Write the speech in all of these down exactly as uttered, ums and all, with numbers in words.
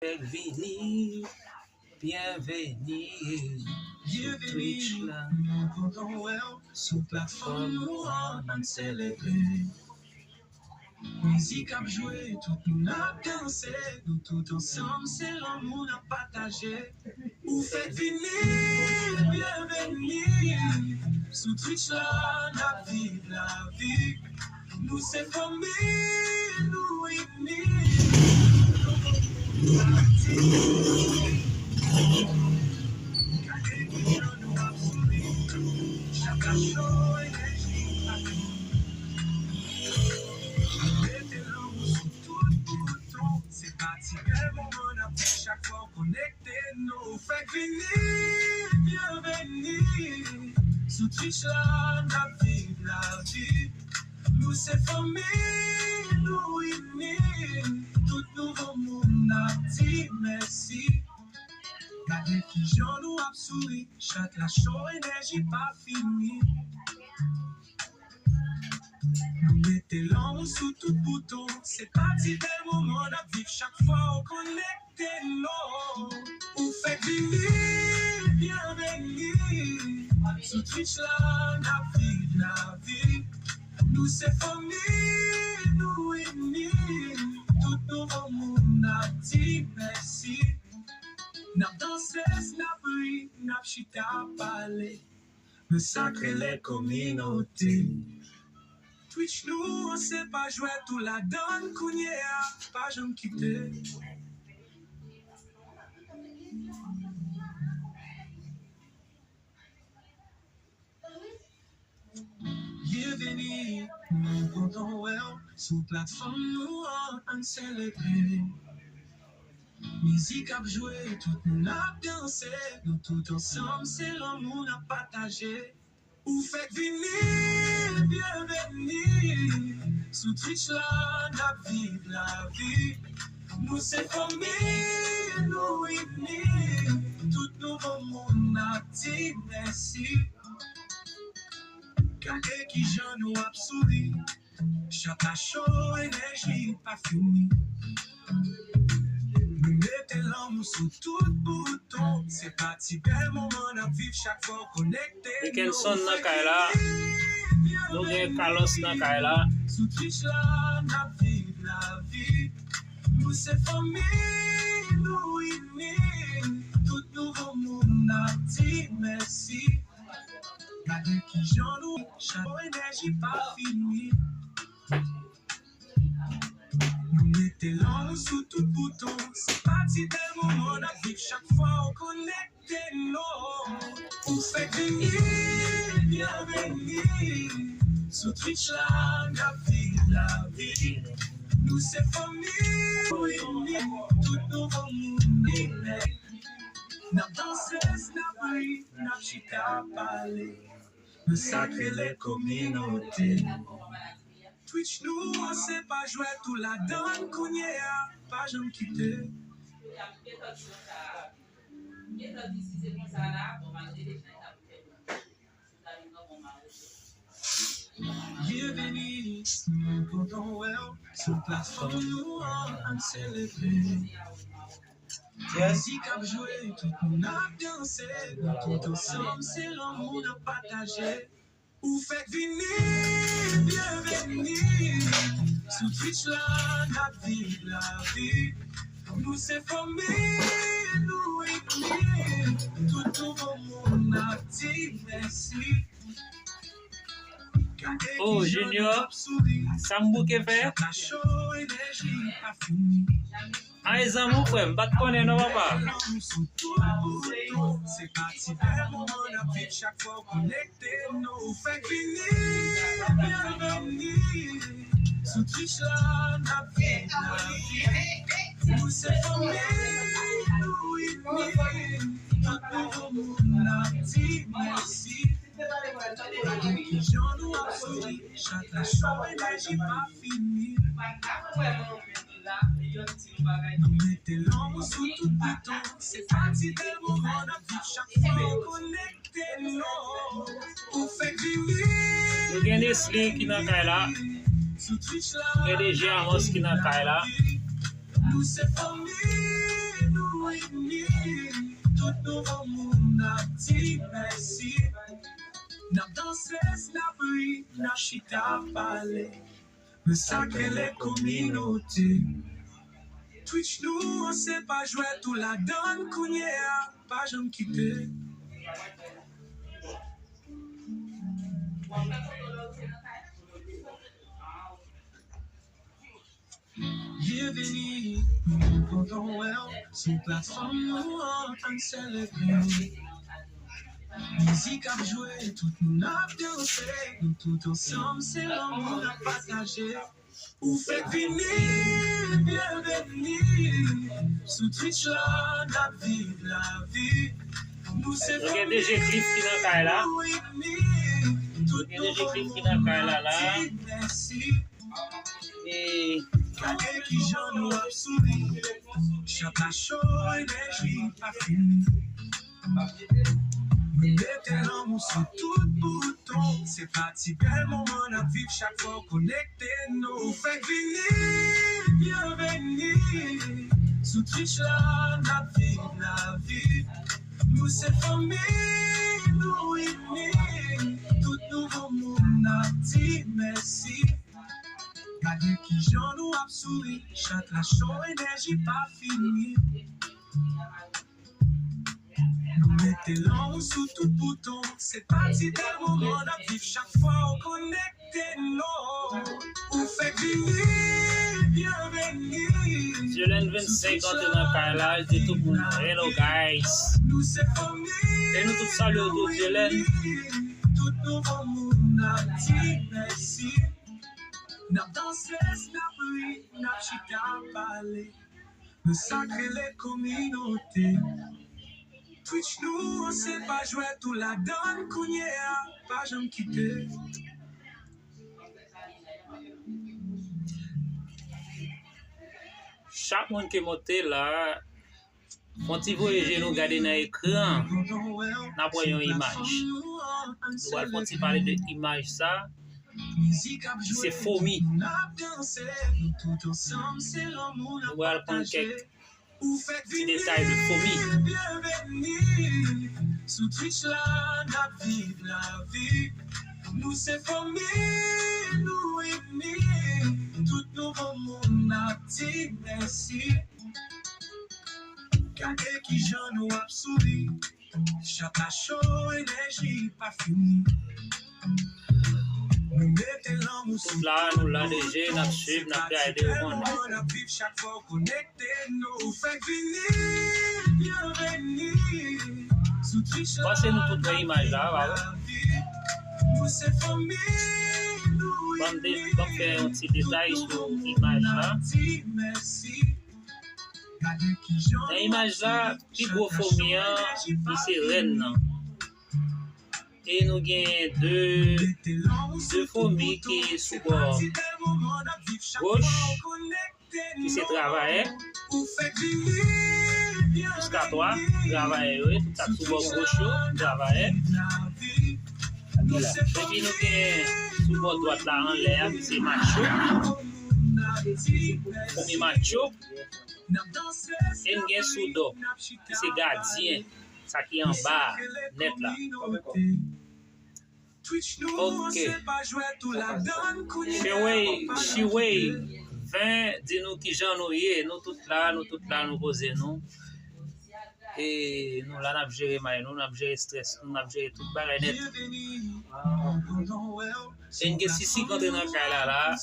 Fèk vini, byenveni sou Twitch la. Nou kontan wè w sou platfòm nou an, ann selebre. Mizik ap jwe, tout moun ap danse, nou tout ansanm, se lanmou n ap pataje. Ou fèk vini, byenveni. Sou Twitch la, n ap viv lavi. Nou se fanmi, nou ini. Gade kijan nou ap souri. Chak cho, enèji, mete lanmou sou tout bouton. Se pa ti bèl moman n ap viv chak fwa w konekte. Nou fèk vini, byenveni. Sou Twitch la, n ap viv lavi. Nou se fanmi, nou ini. Tout nouvo moun n ap di mèsi. Gade kijan nou ap souri. Chat la cho, enèji pa fini. Nou mete lanmou sou tout bouton. Se pa ti bèl moman n ap viv chak fwa w konekte nou. Ou fèk vini, byenveni. Sou Twitch la, n ap viv lavi. Nou se fanmi, nou ini. Tout nouvo moun n ap di mèsi. N ap danse, n ap ri, n ap chita pale. Men sa k rele kominote. Twitch nou an se pa jwèt, ou ladann kounye a, pa janm kite. Byenveni, nou kontan wè w sou platfòm nou an, ann selebre. Mizik ap jwe, tout moun ap danse, nou tout ansanm, se lanmou n ap pataje. Ou fèk vini, byenveni. Sou Twitch la, n ap viv lavi. Nou se fanmi, nou ini. Tout nouvo moun n ap di mèsi. Gade kijan nou ap souri. Chat la cho, enèji pa fini. Nou mete lanmou sou tout bouton. Se pa ti bèl moman n ap viv chak fwa w konekte. Nickelson nan kay la. Nou gen Carlos nan kay la. Sou Twitch la, n ap viv lavi. Nou se fanmi, nou ini. Tout nouvo moun n ap di mèsi. Gade kijan nou chak enèji pa fini. Nou mete lanmou sou tout bouton. Se pa ti bèl moman n ap viv chak fwa w konekte nou. Ou fèk vini, byenveni. Sou Twitch la, n ap viv lavi. Nou se fanmi, nou ini. Tout nouvo moun, nou N ap danse, n ap ri, n ap chita pale. Nou sa k rele kominote. Twitch nou an se pa jwèt, ou ladann kounye a, pa janm kite. Byenveni, nou kontan wè w sou platfòm nou an, ann selebre. Yes. Mizik ap jwe, tout moun ap danse, nou tout ansanm, se lanmou n ap pataje. Ou fèk vini, byenveni. Sou Twitch la, n ap viv lavi. Nou se fanmi, nou ini. Tout nouvo moun ap di mèsi. Oh, Junior, sa m bouke fè? Ay, zanmi, frè m, m pa t konnen non, papa. Gade kijan nou ap souri, chak la cho, enèji pa fini. Nou mete lanmou sou tout bouton, se pa ti bèl moman n ap viv chak fwa w konekte nou. Ou fèk vini. Nou gen Nesly ki nan kay la. Sou Twitch la. Gen D J Amos ki nan kay la. Nou se fanmi, chita ap pale. Men sa k rele kominote. Twitch nou an se pa jwèt, ou ladann kounye a, pa janm kite. Byenveni, nou kontan wè w sou platfòm nou an, ann selebre. Mizik ap jwe, tout moun ap danse, nou tout ansanm, se lanmou n ap pataje. Ou fèk vini, byenveni. Sou Twitch la, n ap viv lavi. Nou se fanmi, nou ini. Tout nou yon moun ap di mèsi. E gade kijan nou ap souri. Chat la cho, enèji pa fini. Nou mete lanmou sou tout bouton. Se pa ti bèl moman n ap viv chak fwa w konekte nou. Ou fèk vini, byenveni. Sou Twitch la, n ap viv lavi. Nou se fanmi, nou ini. Tout nouvo moun n ap di mèsi. Gade kijan nou ap souri. Chat la cho, enèji pa fini. Nou mete lanmou sou tout bouton. Se pa ti bèl moman n ap viv chak fwa w konekte nou. Ou fèk vini, byenveni. Dyolèn vennsenk antre nan kay la, li di tout moun, "Hello, guys." Nou se fanmi. E nou tout salye w tou, Dyolèn. Tout nouvo moun n ap di mèsi. N ap danse, n ap ri, n ap chita pale. Men sa k rele kominote. Twitch nou an se pa jwèt, ou ladann kounye a, pa janm kite. Chak moun ki monte la, fè yon ti voye je nou gade nan ekran, n ap wè yon imaj. Nou pral fè yon ti pale de imaj sa. Se fomi. Nou pral konn kèk ti detay de fomi. Sou Twitch la, n ap viv lavi. Nou se fanmi, nou ini. Tout nouvo moun n ap di mèsi. Gade kijan nou ap souri. Chat la cho, enèji pa fini. Nou mete lanmou sou tout la, nou la deja, n ap swiv, n ap gade, ou konnen. N ap viv chak fwa w konekte nou. Ou fèk vini, byenveni. Sou Twitch la, pase nou tout nan imaj la, pa vre? Nou se fanmi, nou ini. Ban m de-, ban m fè yon ti detay sou imaj la. Nan imaj la, pi gwo fomi an, li se rèn nan. E nou gen de, de fomi ki sou bò goch, ki se travayè. Jiska twa travayè yo ye, tout sa k sou bò goch yo, travayè. Epi nou gen sou bò dwat la anlè a, ki se macho. Premye macho. E n gen sou do, ki se gadyen, sa ki anba a, nèt la. Ok. Chiwei, Chiwei ven di nou kijan nou ye, nou tout la, nou tout la, nou poze nou. E nou la, n ap jere may nou, n ap jere estrès nou, n ap jere tout bagay nèt. E n gen Sisi k antre nan kay la, la.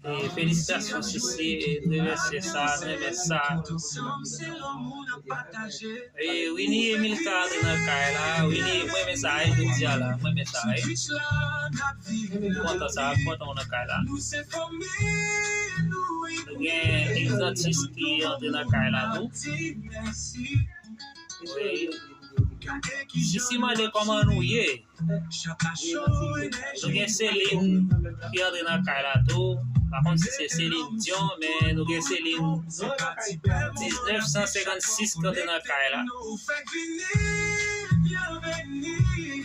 E felisitasyon, Sisi, e n remèsye sa, n renmen sa. E Winnie Emilka antre nan kay la. Winnie, mwen renmen sa, e, jodi a la, mwen renmen sa, e. M kontan sa, m kontan w nan kay la. Nou gen Exantis ki antre nan kay la tou. Wi. Sisi mande kòman nou ye. Nou gen Celine ki antre nan kay la tou. Pa konn si se Celine Dion, men nou gen Celine diznèf san senkannsis ki antre nan kay la.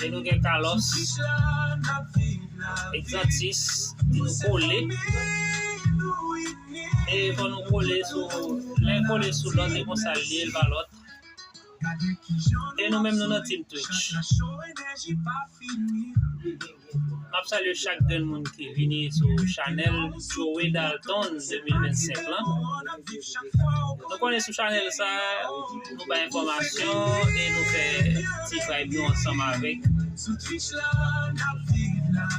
E nou gen Carlos, Exantis, ki nou kole. E fò nou kole sou, len kole sou lòt, e konsa l ye, l pa lòt. E nou menm, nou nan Team Twitch. M ap salye chak grenn moun ki vini sou chanèl Joey Dalton de mil vennsenk lan. Nou konnen sou chanèl sa, nou bay enfòmasyon e nou fè ti vibe nou ansanm avèk.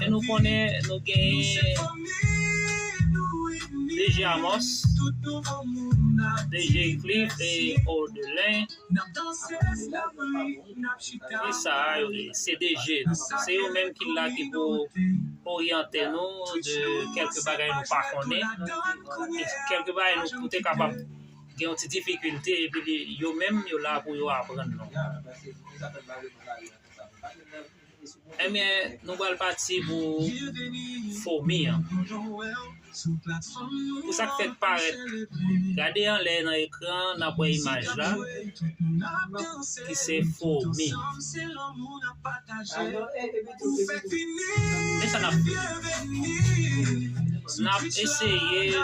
E nou konnen nou genyen D J Amos, D J Cliff e Odelin. Ki sa a yo ye? Se D J nou. Se yo menm ki la ki pou oryante nou de kèlke bagay nou pa konnen. E kèlke bagay nou pou te kapab gen yon ti difikilte, epi li, yo menm yo la pou yo aprann nou. Ebyen, nou pral pati pou fomi an. Pou sa k fèk parèt, gade anlè nan ekran, n ap wè imaj la, ki se fomi. Men sa n ap fè. N ap eseye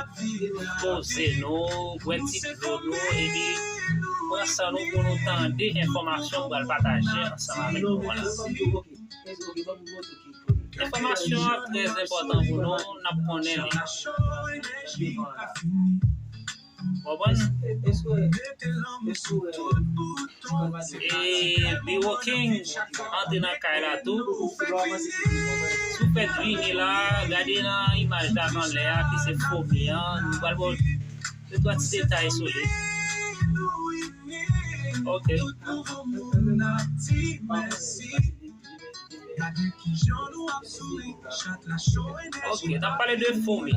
poze nou, bwè ti dlo nou, epi pran san nou pou nou tande enfòmasyon m pral pataje ansanm avèk nou an la. Enfòmasyon an trè enpòtan pou nou, n ap konnen li. Konprann? E Biwo King antre nan kay la tou. Si w fèk vini la, gade nan imaj la k anlè a, ki se fomi an. Nou pral ba w de twa ti detay sou li. Ok. Ok, n ap pale de fomi.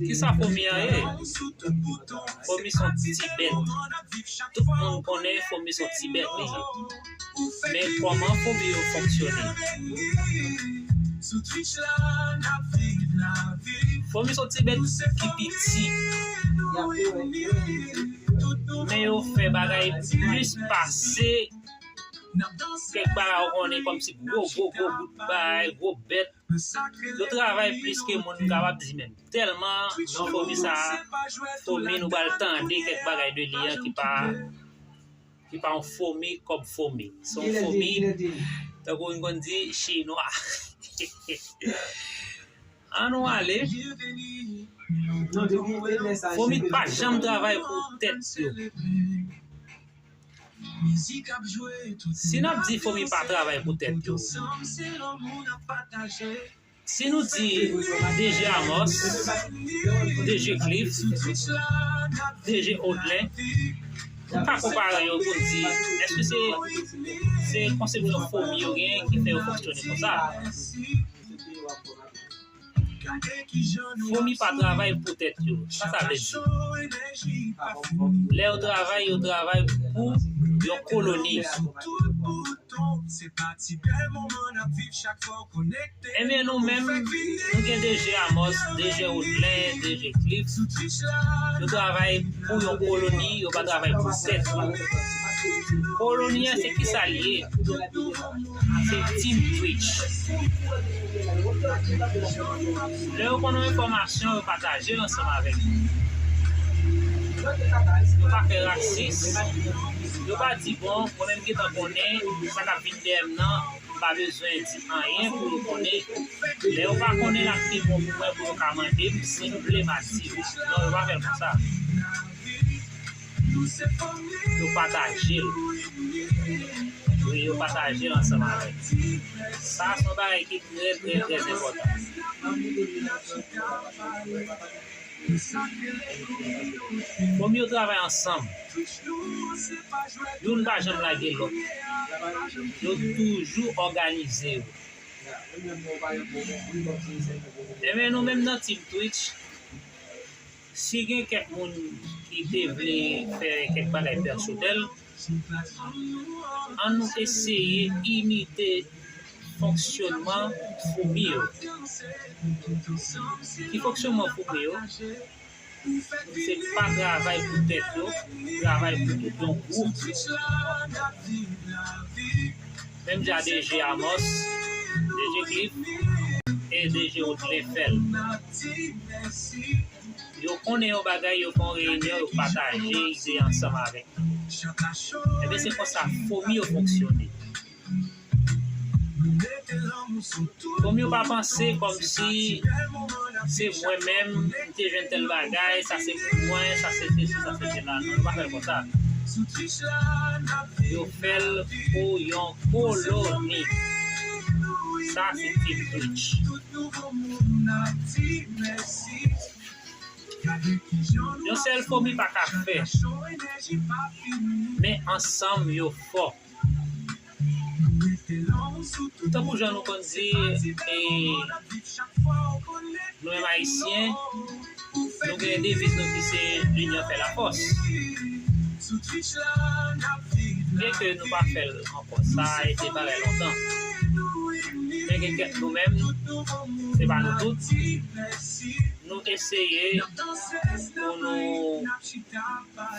Kisa fomi an ye? Fomi se yon ti bèt. Tout moun konnen fomi se yon ti bèt li ye. Men kòman fomi yo fonksyone? Fomi se yon ti bèt ki piti. Men yo fè bagay plis pase kèk bagay ou konnen kòmsi gwo, gwo, gwo bout bagay, gwo bèt. Yo travay plis ke moun kapab di menm. Tèlman fomi sa, fomi nou pral tande kèk bagay de li an ki pa, ki pa yon fomi kòm fomi. Se yon fomi, tankou nou konn di, chinwa. Ann nou ale. Fomi pa janm travay pou tèt yo. Si n ap di fomi pa travay pou tèt yo, si nou di D J Amos, D J Cliff, D J Odelin, nou ka konpare yo pou n di, èske se, se konsepsyon fomi yo genyen ki fè yo fonksyone konsa? Fomi pa travay pou tèt yo. Sa sa vle di? Lè yo travay, yo travay pou yon koloni. Ebyen, nou menm, nou gen D J Amos, D J Odelin, D J Cliff. Yo travay pou yon koloni, yo pa travay pou tèt yo. Koloni an, se kisa l ye? Se Team Twitch. Lè yo konn yon enfòmasyon, yo pataje l ansanm avèk nou. Yo pa fè rasis, yo pa di, bon, mwen menm gentan konnen sa k ap vin dèyè m nan, m pa bezwen di anyen pou yo konnen. Lè yo pa konnen l ap pi bon pou mwen pou yo ka mande m, si m vle m a di yo. Non, yo pa fè l konsa. Yo pataje l. Wi, yo pataje l ansanm avèk. Sa se yon bagay ki trè, trè, trè enpòtan. Fomi yo travay ansanm. Youn pa janm lage lòt. Yo toujou òganize yo. Ebyen, nou menm nan Team Twitch, si gen kèk moun ki te vle fè kèk bagay pèsonèl, ann nou eseye imite fonksyònman foumi yo. Ki fonksyònman foumi yo? Se pa travay pou tèt yo, travay pou tout yon gwoup. Menm jan D J Amos, D J Cliff e D J Odelin fè l. Yo konnen yon bagay, yo fè yon reyinyon, yo pataje ide ansanm avèk nou. Ebyen, se konsa fomi yo fonksyone. Pou m yo pa panse kòmsi se mwen menm, m te jwenn tèl bagay, sa se pou mwen, sa se sesi, sa se sela. Non, yo pa fè l konsa. Yo fè l pou yon koloni. Sa se Team Twitch. Yon sèl fomi pa ka fè. Men ansanm yo fò. Tankou jan nou konn di, e, nou menm Ayisyen, nou gen deviz nou ki se L'union fait la force. Byenke nou pa fè l ankò, sa a te bagay lontan. Men gen kèk nou menm, se pa nou tout, nou eseye pou nou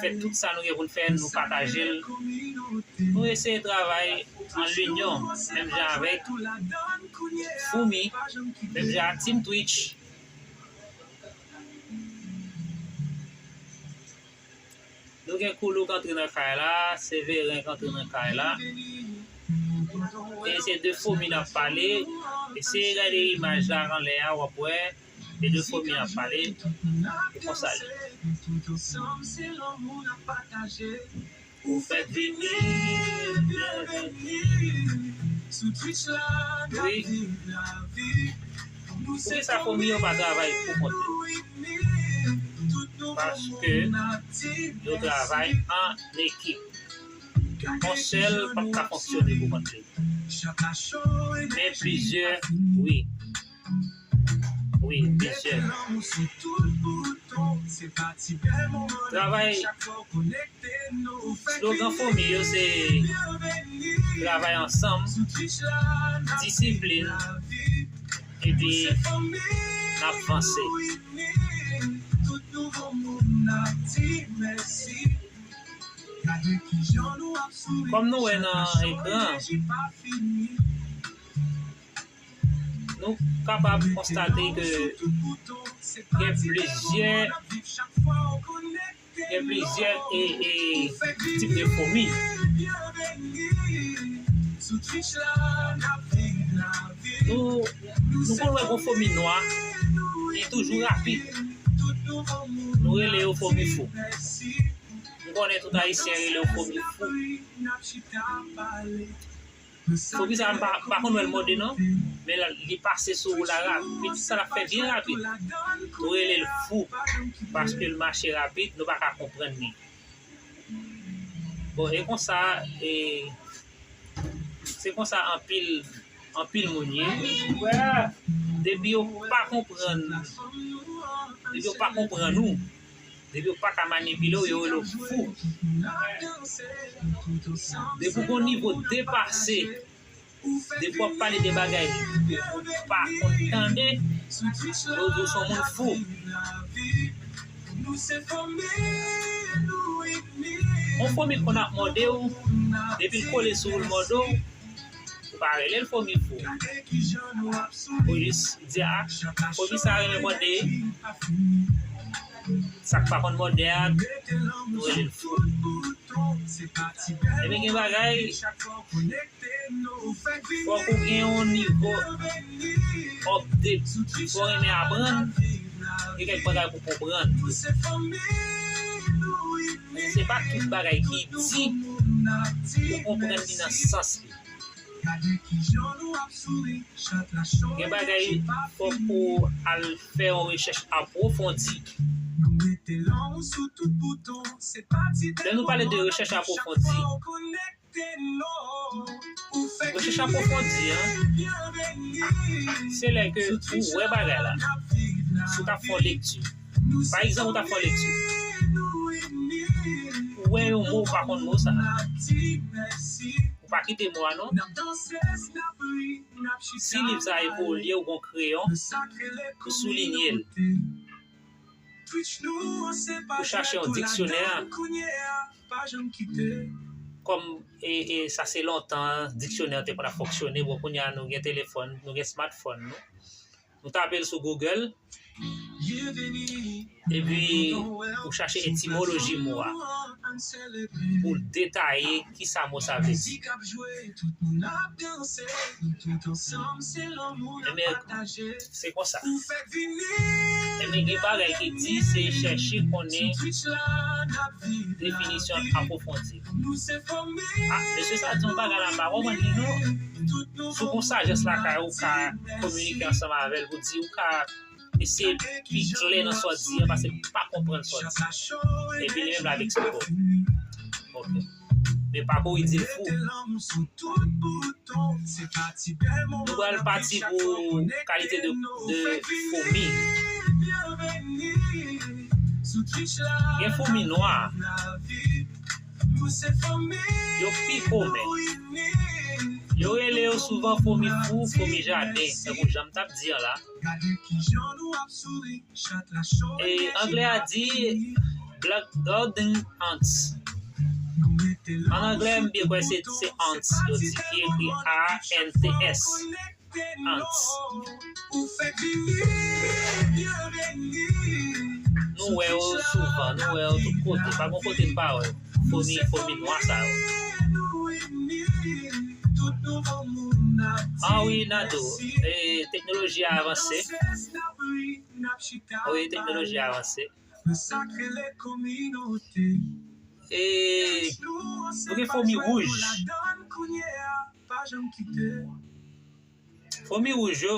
fè tout sa nou gen pou n fè, nou pataje l. Nou eseye travay an linyon, menm jan avèk Foumi, menm jan ak Team Twitch. Nou gen Koulou k antre nan kay la, Severen k antre nan kay la. E se de fomi n ap pale. Eseye gade imaj la anlè a, w ap wè. E de fomi n ap pale. E konsa l ye. Ou fèk vini, byenveni sou Twitch la, n ap viv lavi. Poukisa fomi yo pa travay pou kont yo? Paske yo travay an ekip. Yon sèl p ap ka fonksyone pou kont li. Men plizyè, wi. Wi, plizyè. Travay, slogan fomi yo se travay ansanm, disiplin, epi n ap vanse. Kòm nou wè nan ekran, nou kapab konstate ke gen plizyè, gen plizyè, e, e, tip de fomi. Nou, nou konn wè gon fomi nwa, li toujou rapid. Nou rele yo fomi fou. M konnen tout Ayisyen rele yo fomi fou. Fomi sa a, m pa, m pa konn wè l mòde non, men la, li pase sou ou la rapid, sa l ap fè byen rapid. Nou rele l fou, paske l mache rapid, nou pa ka konprann li. Bon, e konsa, e, se konsa anpil, anpil moun ye. Depi yo pa konprann, depi yo pa konprann ou, depi yo pa ka manipile w, yo rele w fou. Depi w gon nivo depase, depi w ap pale de bagay ke ou pa konn tande, yo di w se yon moun fou. Yon fomi konn ap mòde w, depi l kole sou ou, l mòde w, ou pa rele l fomi fou. Ou jis di, a, fomi sa renmen mòde. Sa k pa konn mòde a, nou rele l fou. Ebyen, gen bagay, fòk ou gen yon nivo update, fò w renmen aprann, gen kèk bagay pou konprann. Men se pa tout bagay ki di pou konprann li nan sans li. Gen bagay, fòk ou al fè yon rechèch apwofondi. Lè nou pale de rechèch apwofondi, rechèch apwofondi an, se lè ke ou wè bagay la, si w t ap fè yon lekti. Pa egzanp, ou t ap fè yon lekti. Ou wè yon mo, ou pa konn mo sa a. Ou pa kite mo a non. Si liv sa a e pou ou li, ou gon kreyon, ou soulinye l. Ou chache yon diksyonè. Kòm, e, e, sa se lontan diksyonè te konn ap fonksyone, bon, kounye a nou gen telefòn, nou gen smartphone nou. Nou tape l sou Google, Epi, ou chache etimoloji mo a pou detaye kisa mo sa vle di. Ebyen, se konsa. Ebyen, gen bagay ki di se chèche konnen definisyon apwofondi. Ah, mesye sa di yon bagay la, m pa konprann li non. Si w gen sajès lakay ou, ou ka kominike ansanm avè l pou di, ou ka eseye pi klè nan sa w di an, paske m pa konprann sa w di. Epi li menm l ap eksplike w. Ok. Men pa kouri di l fou. Nou pral pati pou kalite de, de fomi. Gen fomi nwa. Yo pi komen. Yo rele yo souvan fomi fou, fomi jaden, tankou jan m t ap di an la. E anglè a di Black Garden Ants. An anglè, m byen kwè se, se ants yo di, ki ekri A N T S. Ants. Nou wè yo souvan, nou wè yo tout kote. Pa gon kote n pa wè fomi, fomi nwa sa yo. Ah wi, Nado, e, teknoloji a avanse. Wi, teknoloji a avanse. E, nou gen fomi wouj. Fomi wouj yo,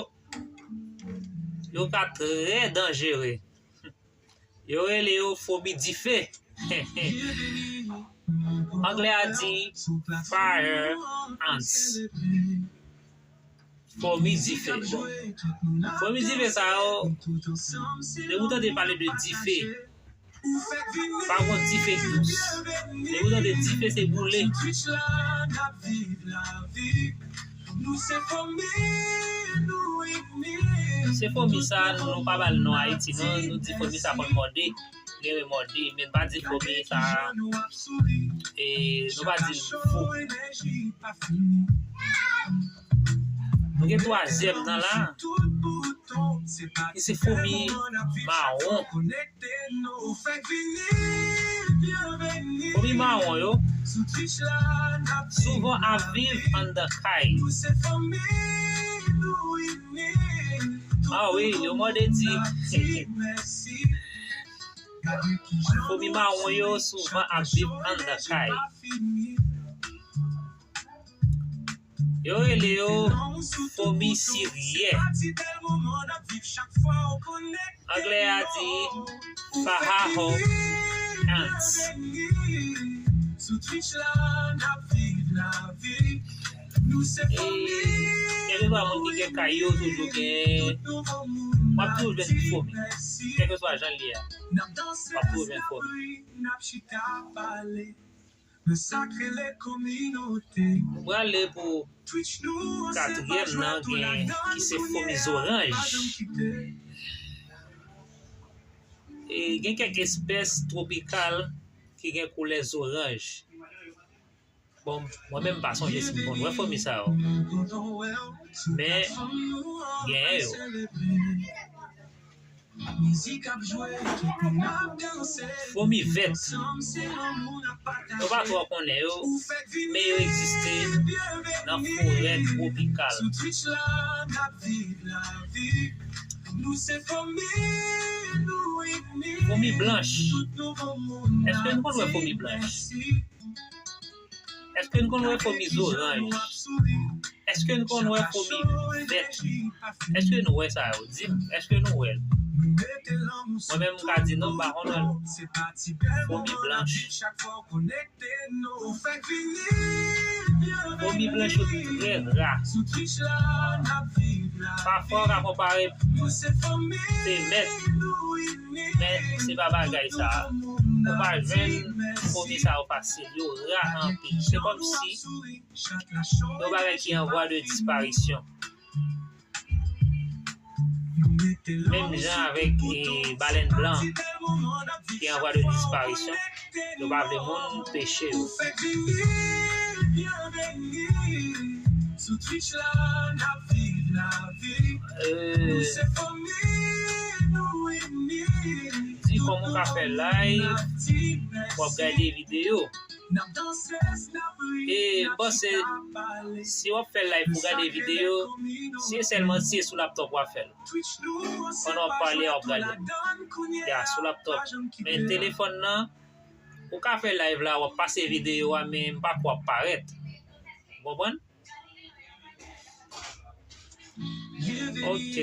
yo ka trè danjere. Yo rele yo fomi dife. Anglè a di fire ants. Fomi dife. Bon, fomi dife sa yo, depi w tande pale de dife, pa gon dife dous. Depi w tande dife, se boule. Se fomi sa, nou, nou pa ba l non Ayiti, non, nou di fomi sa konn mòde. Gen mòde, men n pa di fomi sa, e, nou pa di l fou. Nou gen twazyèm nan la, ki se fomi mawon. Fomi mawon yo souvan ap viv anndan kay. Ah wi, yo mòde di. Fomi mawon yo souvan ap viv anndan kay. Yo rele yo fomi sirye. Anglè a di Fahaho ants. E, kèlkeswa moun ki gen kay yo, toujou gen, w ap toujou jwenn fomi. Kèlkeswa jan l ye a, w ap toujou jwenn fomi. Nou prale pou katriyèm nan, gen, ki se fomi zoranj. E gen kèk espès twopikal ki gen koulè zoranj. Bon, mwen menm m pa sonje si m konn wè fomi sa yo. Men, genyen yo. Fomi vèt. Yo pa twò konnen yo, men yo egziste nan forè twopikal. Fomi blanch. Èske nou konn wè fomi blanch? Èske n konn wè fomi zoranj? Èske n konn wè fomi vèt? Èske nou wè sa yo? Di m, èske nou wè l? Mwen menm, m ka di non, m pa konn wè l. Fomi blanch. Fomi blanch yo trè ra. Pafwa, w ka konpare se mèt, men se pa bagay sa. Ou pa jwenn fomi sa yo fasil. Yo ra anpil. Se kòmsi yon bagay ki an vwa de disparisyon. Menm jan avèk, eh, balèn blan ki an vwa de disparisyon. Yo pa vle moun peche yo. Eh, Di kòman w ka fè live, w ap gade videyo. E m panse, si w ap fè live pou gade videyo, se sèlman si se sou laptòp w ap fè l. Pandan w ap pale a, w ap gade. Ya, sou laptòp. Men telefòn nan, ou ka fè live la, w ap pase videyo a, men m pa kwè w ap parèt. Ou konprann? Ok.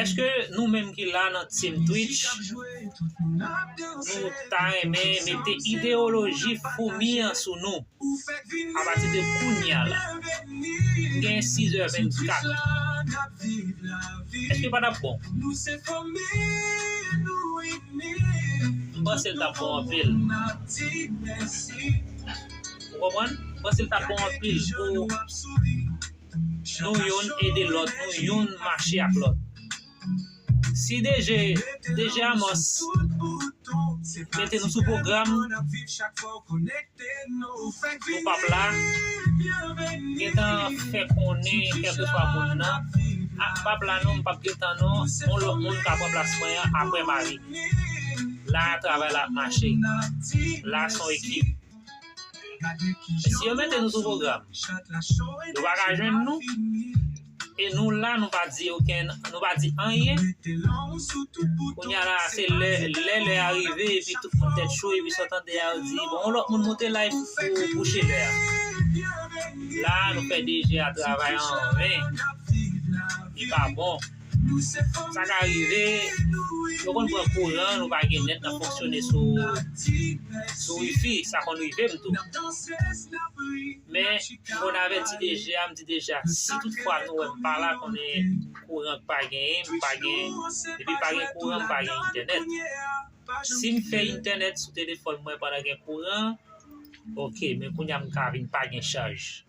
Èske nou menm ki la nan Team Twitch, nou ta renmen mete ideyoloji foumi an sou nou? Apati de kounye a la, gen sis è vennkat. Èske pa t ap bon? M panse l t ap bon anpil. Ou konprann? M panse l t ap bon anpil pou nou youn ede lòt, nou youn mache ak lòt. Si D J, D J Amos mete nou sou pwogram, nou p ap la, gentan fè konnen kèlkeswa moun nan, a, m p ap la non, m p ap gentan non, yon lòt moun ka pran plas mwen an apre m ale. La, travay la ap mache. La, se yon ekip. Si yo mete nou sou pwogram, yo pa ka jwenn nou. E nou la, nou pa di okenn, nou pa di anyen. Kounye a la, se lè, lè, lè a rive, epi tout moun tèt cho, epi sa w tande a, yo di, bon, yon lòt moun monte live pou bouche lè a. La, nou fè D J a travay an ven. Li pa bon. Sa ka rive, yo konn pran kouran, nou pa gen nèt, n ap fonksyone sou, sou wifi, sa konn rive m tou. Men, m konn avèti D J a, m di D J a, si toutfwa nou wè m pa la, konnen kouran pa genyen, m pa gen, depi pa gen kouran, m pa gen entènèt. Si m fè entènèt sou telefòn mwen pandan gen kouran, ok, men kounye a m ka vin pa gen chaj.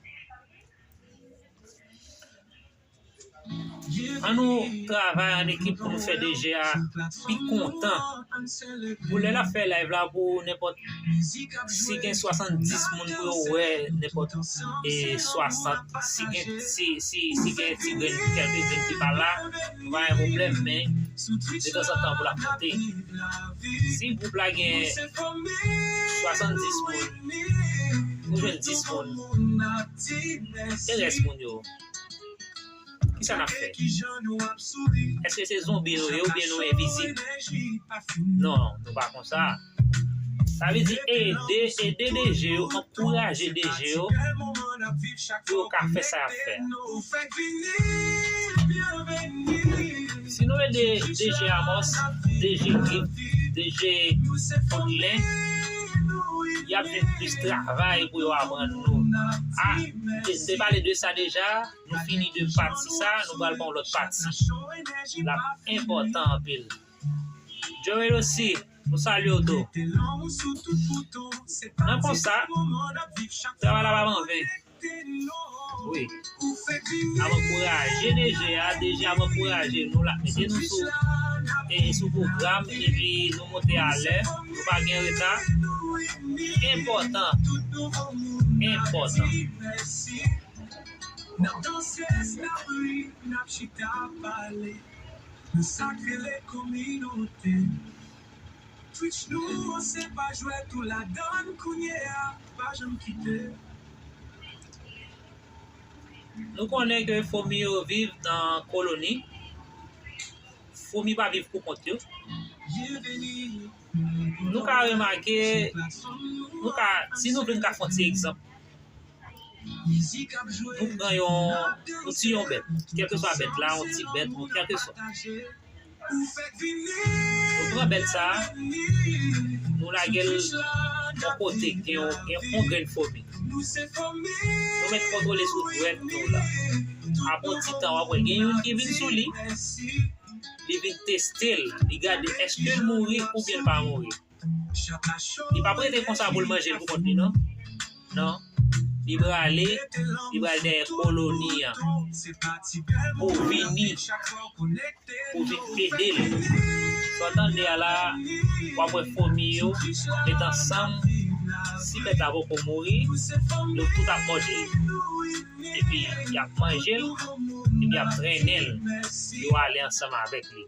Ann nou travay an ekip pou nou fè D J a pi kontan. Pou lè l ap fè live la pou nenpòt, si gen swasanndis moun pou yo wè nenpòt, e swasant, si gen, si, si, si gen ti grenn, kèlke grenn ki pa la, nou pa gen pwoblèm, men detanzantan pou l ap monte. Si gwoup la gen swasanndis moun, nou jwenn dis moun, e rès moun yo? Kisa n ap fè? Èske se zonbi nou ye oubyen nou envizib? Non, nou pa konsa. Sa vle di ede, ede D J yo, ankouraje D J yo pou yo ka fè sa y ap fè a. Si nou ede D J Amos, D J Grip, D J Odlin, y ap jwenn plis travay pou yo aprann nou. A, m te pale de sa deja. Nou fini de pati sa, nou pral pran yon lòt pati. L ap enpòtan anpil. Joel osi, nou salye w tou. Nan konsa, travay la p ap anven. Wi. N ap ankouraje D J a, D J ap ankouraje nou, l ap mete nou sou, e, sou pwogram, epi nou monte alè, nou pa gen reta. Enpòtan. Enpòtan. N ap danse, n ap ri, n ap chita pale. Nou sa k rele kominote. Twitch nou, se pa jwèt ou ladann kounye a, pa janm kite. Nou konnen ke fomi yo viv nan koloni. Fomi pa viv pou kont yo. Nou ka remake, nou ka, si nou vle, n ka fè yon ti egzanp. Nou pran yon, nou tiye yon bèt, kèlkeswa bèt la, yon ti bèt, yon kèlkeswa. Nou pran bèt sa a, nou lage l yon kote, gen yon, gen yon grenn fomi. Nou mèt kontwole sou dwèt nou la. Apre yon ti tan, w ap wè gen youn ki vin sou li, li vin teste l, li gade èske l mouri oubyen l pa mouri. Li p ap rete konsa pou l manje l pou kont li, non. Non. Li prale, li pral dèyè koloni an pou vini, pou vin ede l. Sa w tande a la, w ap wè fomi yo met ansanm. Si bèt la poko mouri, yo tout ap manje l. Epi, y ap manje l. Epi, y ap trennen l, yo ale ansanm avèk li.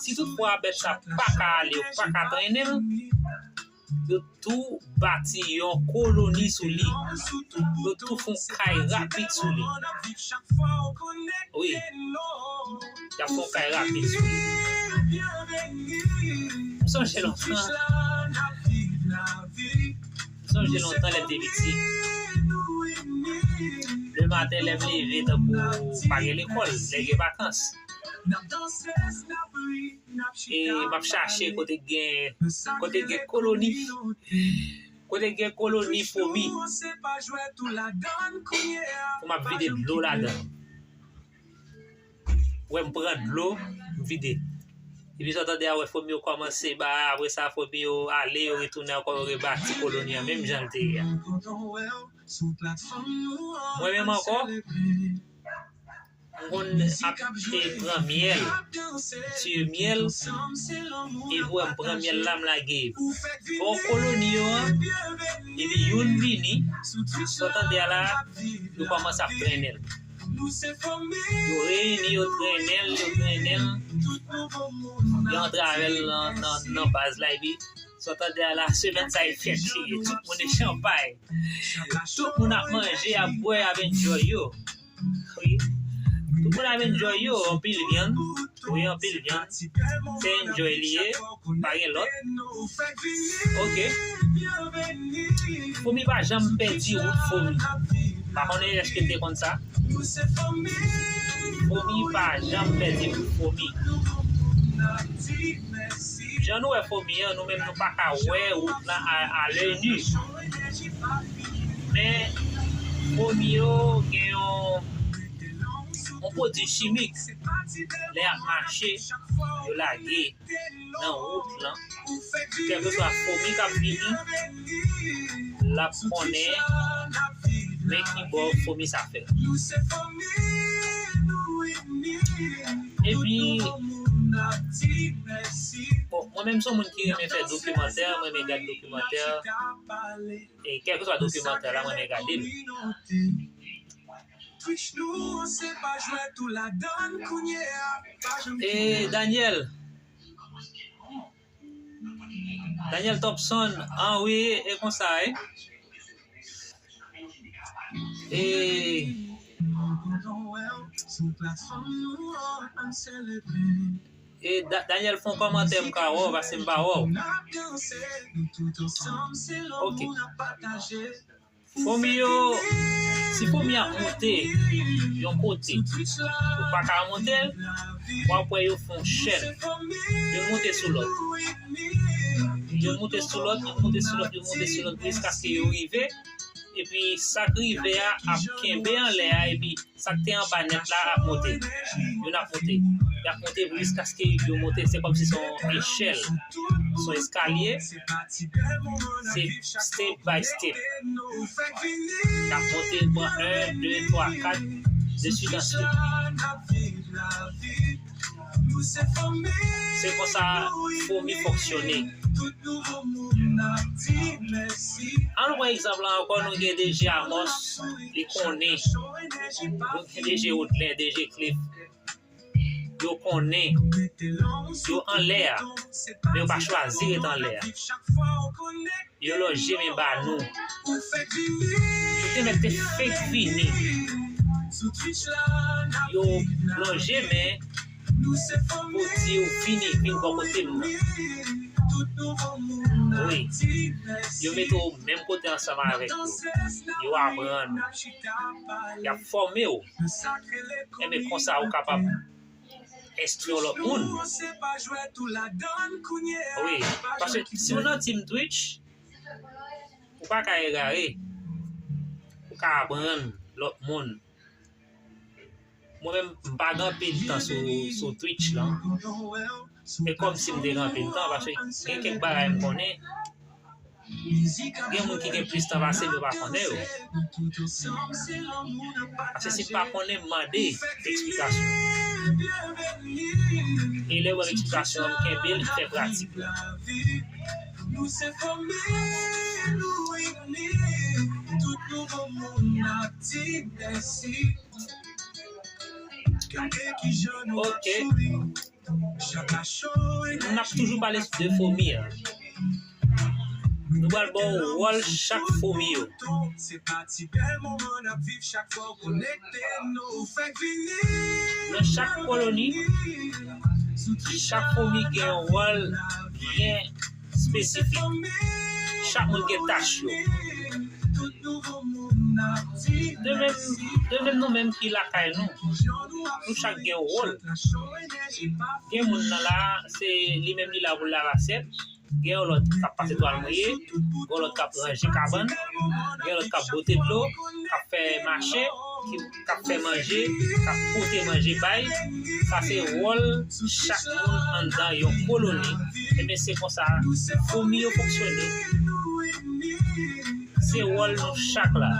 Si toutfwa bèt sa pa ka ale, yo pa ka trennen l, yo tou bati yon koloni sou li. Yo tou fè yon kay rapid sou li. Wi. Y ap fè yon kay rapid sou li. M sonje lontan. M sonje lontan lè m te piti. Lematen, lè m leve, tankou pa gen lekòl, lè gen vakans. E m ap chache kote gen, kote gen koloni. Kote gen koloni fomi. Pou m ap vide dlo ladan. Wè m pran dlo, m vide. Epi sa w tande a, wè fomi yo kòmanse ba, apre sa fomi yo ale, yo retounen ankò, yo rebati koloni an, menm jan l te ye a. Mwen menm ankò, m konn ap, e, pran myèl, tiye myèl, epi wè m pran myèl la, m lage. Fò koloni yo an, epi youn vini, sa w tande a la, yo kòmanse ap trennen l. Yo reyini, yo trennen l, yo trennen l. Yo antre avè l nan, nan, nan baz la, epi sa w tande a la, semèn sa e fèt li ye. Tout moun e chanpay. Tout moun ap manje, ap bwè, ap enjoy yo. Wi. Tout moun ap enjoy yo, anpil vyann. Wi, anpil vyann. Se enjoy li ye, pa gen lòt. Ok. Fomi pa janm pèdi wout fomi. Pa konnen èske te konn sa. Fomi pa janm pèdi wout fomi. Jan nou wè fomi an, nou menm nou pa ka wè wout lan a, a lè ni. Men, fomi yo gen yon, yon pwodui chimik. Lè y ap mache, yo lage nan wout lan. Kèlkeswa fomi k ap vini, l ap konnen men ki bò fomi sa fèt. Epi, bon, mwen menm se yon moun ki renmen fè dokimantè, mwen renmen gade dokimantè. E kèlkeswa dokimantè la, mwen renmen gade l. E Daniel, Daniel Thompson, an wi, e konsa, e. E, e Da-, Daniel, fè yon kòmantè m ka wè w, paske m pa wè w. Ok. Fomi yo, si fomi ap monte yon kote, ou pa ka monte l, w ap wè yo fè yon chèn. Youn monte sou lòt. Youn monte sou lòt, youn monte sou lòt, youn monte sou lòt, jiskaske yo rive. Epi sa k rive a ap kenbe anlè a, epi sa k te anba nèt la ap monte. Youn ap monte. Y ap monte jiskaske yo monte. Se kòmsi se yon echèl. Se yon eskalye. Se step by step. Y ap monte, pran en, de, twa, kat, de suit an suit. Se konsa fomi fonksyone. An nou pran egzanp la ankò, nou gen D J Amos, li konnen. Nou gen D J Odlin, D J Cliff. Yo konnen. Yo anlè a. Men yo pa chwazi ret anlè a. Yo lonje men ba nou. Yo te mèt te fenk vini. Yo lonje men pou di yo vini, vin bò kote m nan. Wi. Yo mete w menm kote ansanm avèk yo. Yo aprann ou. Y ap fòme w. Enben konsa ou kapab enstwi yon lòt moun. Wi, paske si w nan team Twitch, ou pa ka egare. Ou ka aprann lòt moun. Mwen menm, m pa gen anpil tan sou, sou Twitch lan. E kòmsi m te gen anpil tan, paske gen kèk bagay m konnen. Gen moun ki gen plis tan pase m, yo pa konnen yo. Paske si m pa konnen, m mande eksplikasyon. E lè w ban m eksplikasyon an, m kenbe l, m fè pratik la. Ok. N ap toujou pale de fomi an. Nou pral ba w wòl chak fomi yo. Nan chak koloni, chak fomi gen yon wòl byen espesifik. Chak moun gen tach yo. De menm, de menm nou menm ki lakay nou, nou chak gen wòl. Gen moun nan la, se li menm li la pou l lave asyèt. Gen yon lòt k ap pase twal mouye, gen yon lòt k ap ranje kabann, gen yon lòt k ap bwote dlo, k ap fè mache, ki, k ap fè manje, k ap pote manje bay. Sa se wòl chak moun anndan yon koloni. Ebyen, se konsa fomi yo fonksyone. Se wòl nou chak la.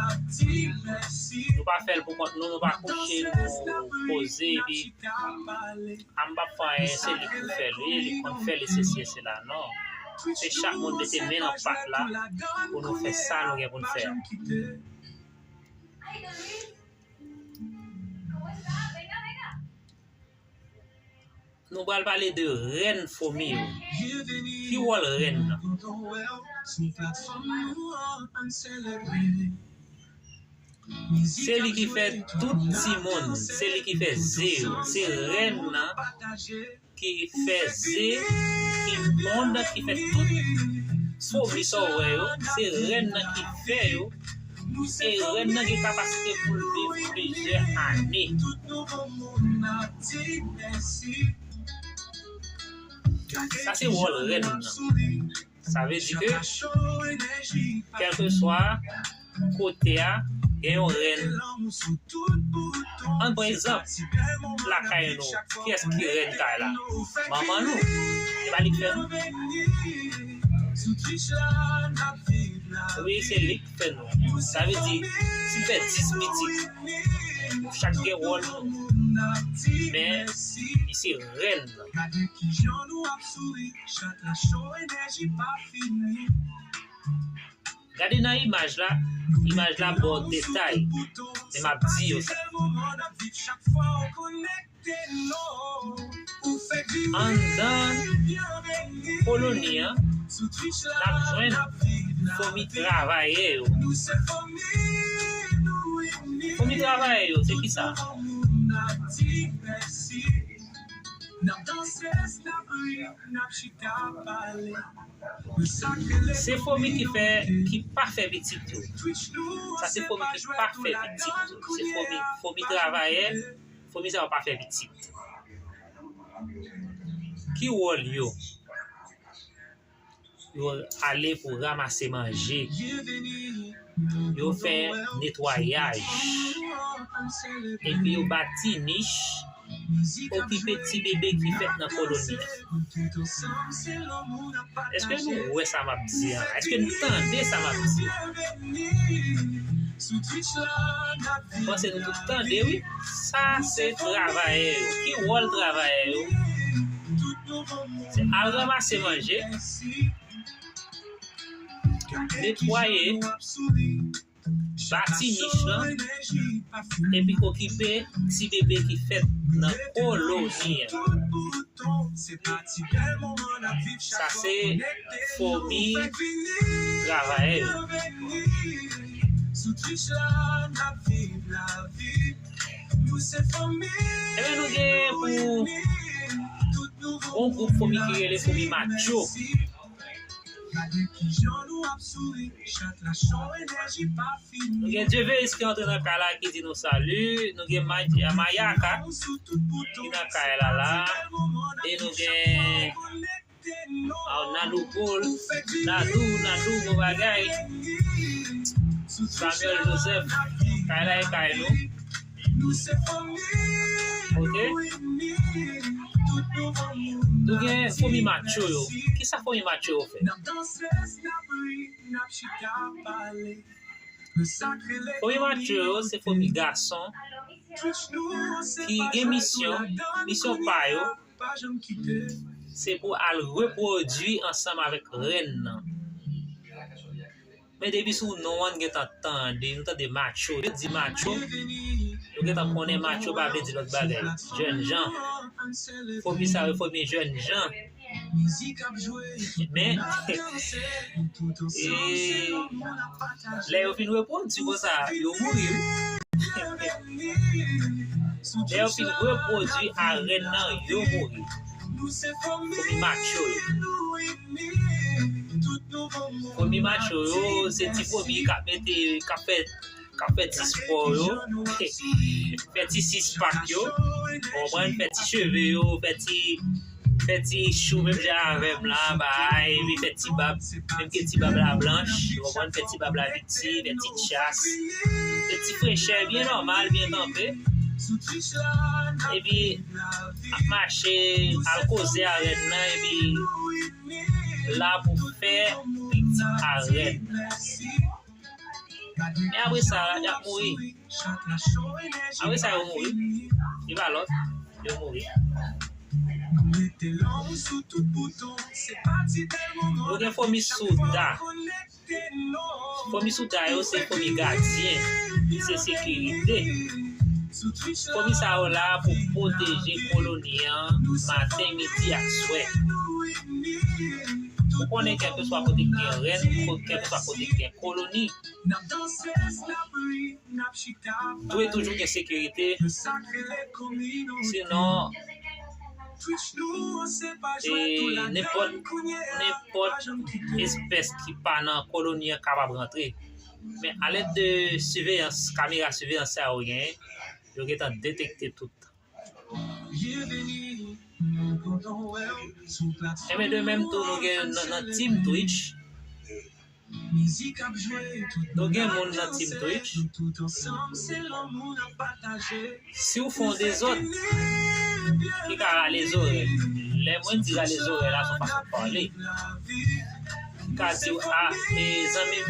Nou pa fè l pou kont nou, nou pa kouche, nou poze, epi a m p ap fè anyen, se li k pou fè l, wi, li konn fè l, e sesi e sela. Non. Se chak moun mete men nan pat la pou nou fè sa nou gen pou n fè a. Nou pral pale de rèn fomi yo. Ki wòl rèn nan? Se li ki fè tout timoun, se li ki fè ze yo, se rèn nan ki fè ze, ki ponn, ki fè tout fomi sa w wè yo, se rèn nan ki fè yo, e rèn nan gen kapasite pou l viv plizyè ane. Sa se wòl rèn nan. Sa vle di ke, kèlkeswa kote a, gen yon rèn. Ann pran egzanp, lakay nou, kiyès ki rèn kay la? Manman nou. Se pa li k fè nou? Wi, se li k fè nou. Sa vle di, si n fè dis pitit, chak gen wòl nou. Men, li se rèn nan. Gade nan imaj la, imaj la ba w detay, men m ap di yo sa. Anndan koloni an, n ap jwenn fomi travayè yo. Fomi travayè yo, se ki sa? Se fomi ki fè, ki pa fè pitit yo. Sa se fomi ki pa fè pitit yo. Se fomi, fomi travayè, fomi sa yo pa fè pitit. Ki wòl yo? Yo ale pou ranmase manje. Yo fè netwayaj. Epi yo bati nich, okipe ti bebe ki fèt nan koloni an. Èske nou wè sa m ap di a? Èske nou tande sa m ap di a? M panse nou tout tande, wi. Sa se travayè yo. Ki wòl travayè yo? Se al ranmase manje, netwaye, bati nich lan, epi okipe ti bebe ki fèt nan koloni an. Sa se fomi travayè yo. Ebyen, nou gen pou yon gwoup fomi ki rele fomi macho. Nou gen Dieveis ki antre nan kay la, ki di nou sali. Nou gen May-, Mayaka ki nan kay la la. E nou gen, ah, Nadou Paul, Nadou, Nadou, bon bagay. Samuel Joseph, kay la e kay nou. Ok? Nou gen fomi macho yo. Kisa fomi macho yo fè? Fomi macho yo se fomi gason ki gen misyon, misyon pa yo, se pou al repwodui ansanm avèk rèn nan. Men depi sou non an, n gentan tande, nou tande macho. Yo di macho, Yo gentan konnen macho pa vle di lòt bagay. Jèn jan. Fomi sa yo, fomi jèn jan. Men, e, lè yo fin repwodui konsa, yo mouri, wi. Lè yo fin repwodui a rèn nan, yo mouri. Fomi macho yo. Fomi macho yo, se ti fomi k ap mete, k ap fè k ap fè ti spò yo, fè ti six pack yo, w konprann, fè ti cheve yo, fè ti, fè ti chou menm jan avè m la, bay, epi fè ti bab, menm ke ti bab la blanch, w konprann, fè ti bab la vit ti, fè ti chas, fè ti frechè byen nòmal, byen kanpe. Epi, ap mache, al koze a rèn nan, epi la pou fè pitit a rèn. Men apre sa, y ap mouri. Apre sa, yo mouri. Li pa lòt. Yo mouri. Nou gen fomi souda. Fomi souda yo se fomi gadyen, se sekirite. Fomi sa yo la pou pwoteje koloni an maten, midi ak swè. Ou konnen kèlkeswa kote k gen rèn, kèlkeswa kote k gen koloni, dwe toujou gen sekirite. Sinon, e nenpòt, nenpòt espès ki pa nan koloni an kapab rantre. Men alèd de siveyans, kamera siveyans sa yo genyen, yo gentan detekte tout. Enben, de menm tou, nou gen nan, nan Team Twitch. Nou gen moun nan Team Twitch. Si w fè yon dezòd, ki ka rale zòrèy. Lè mwen di rale zòrèy la, se yon fason pale. M ka di w, a, e, zanmi m,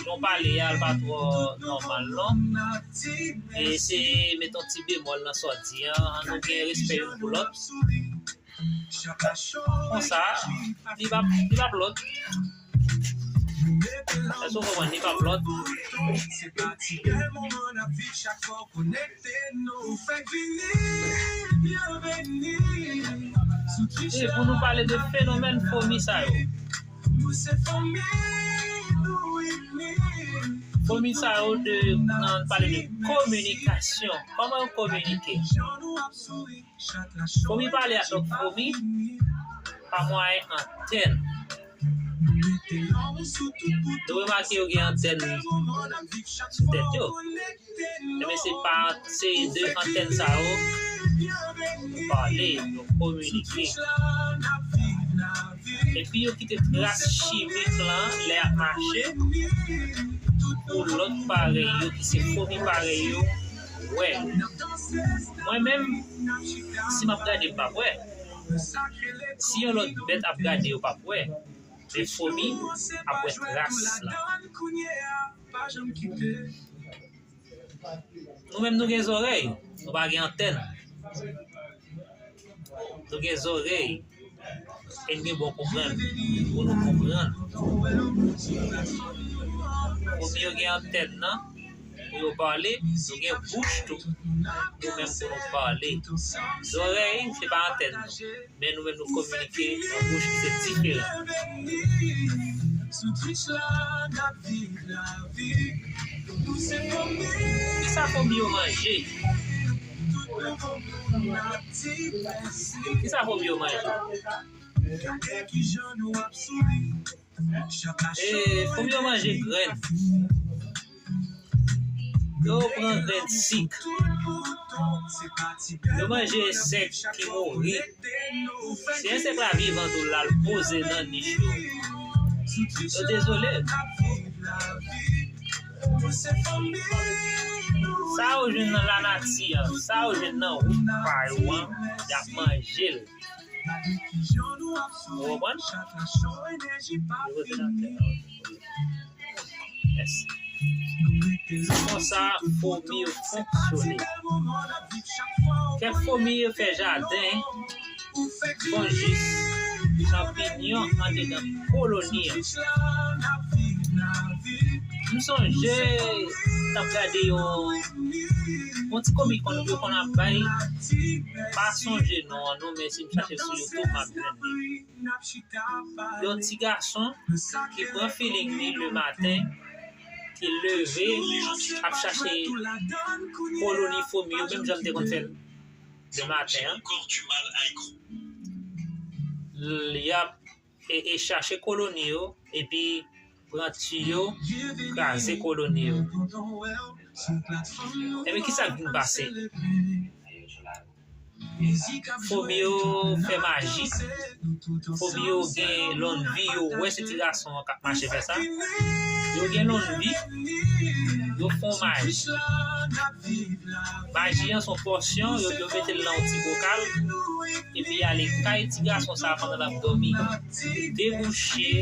jan w pale a, l pa twò nòmal, non. E se met yon ti bemòl nan sa w di an, an nou gen respè youn pou lòt. Konsa, li p ap, li p ap lòt. Èske w konprann? Li p ap lòt. E pou nou pale de fenomèn fomi sa yo. Fomi sa yo de, nan pale de kominikasyon. Kòman yo kominike? Fomi pale ak lòt fomi pa mwayen antèn. Nou remake yo gen antèn sou tèt yo. Ebyen, se pa, se de antèn sa yo pale, yo kominike. Epi yo kite tras chimik lan lè y ap mache pou lòt parèy yo ki se fomi parèy yo wè. Mwen menm, si m ap gade, m p ap wè. Si yon lòt bèt ap gade, yo p ap wè. Men fomi ap wè tras la. Nou menm nou gen zòrèy, nou pa gen antèn. Nou gen zòrèy, e n gen bon konprann pou nou konprann. Fomi yo gen antèn nan pou yo pale, nou gen bouch tou, nou menm pou nou pale. Zòrèy, se pa antèn nou. Men nou menm nou kominike nan bouch ki se diferan. Kisa fomi yo manje? Kisa fomi yo manje? E, fomi yo manje grenn. Yo pran grenn sik. Yo manje ensèk ki mouri. Si ensèk la vivan tou, l al poze nan nich yo, yo dezole. Sa yo jwenn nan lanati an, sa yo jwenn nan wout pa yo an, y ap manje l. Ou konprann? Yo pote nan tè a. Yes. Se konsa fomi yo fonksyone. Kèk fomi yo fè jaden, fon jis chanpinyon andedan koloni an. M sonje m t ap gade yon, yon ti komik konn, yo konn ap bay. Pa sonje non an non, men si m chache l sou YouTube, m ap jwenn li. Yon ti gason ki pran feeling li le maten, ki leve, ap chache koloni fomi yo, menm jan m te konn fè l le maten an. L ap e, e chache koloni yo, epi pran tiyo, kraze koloni yo. Ebyen, kisa k vin pase? Fomi yo fè maji. Fomi yo gen lonnvi, yo wè se ti gason an k ap mache fè sa. Yo gen lonnvi, yo fè yon maji. Maji an se yon pòsyon, yo, yo mete l nan yon ti bokal, epi y ale kay ti gason sa a pandan l ap dòmi. Yo debouche,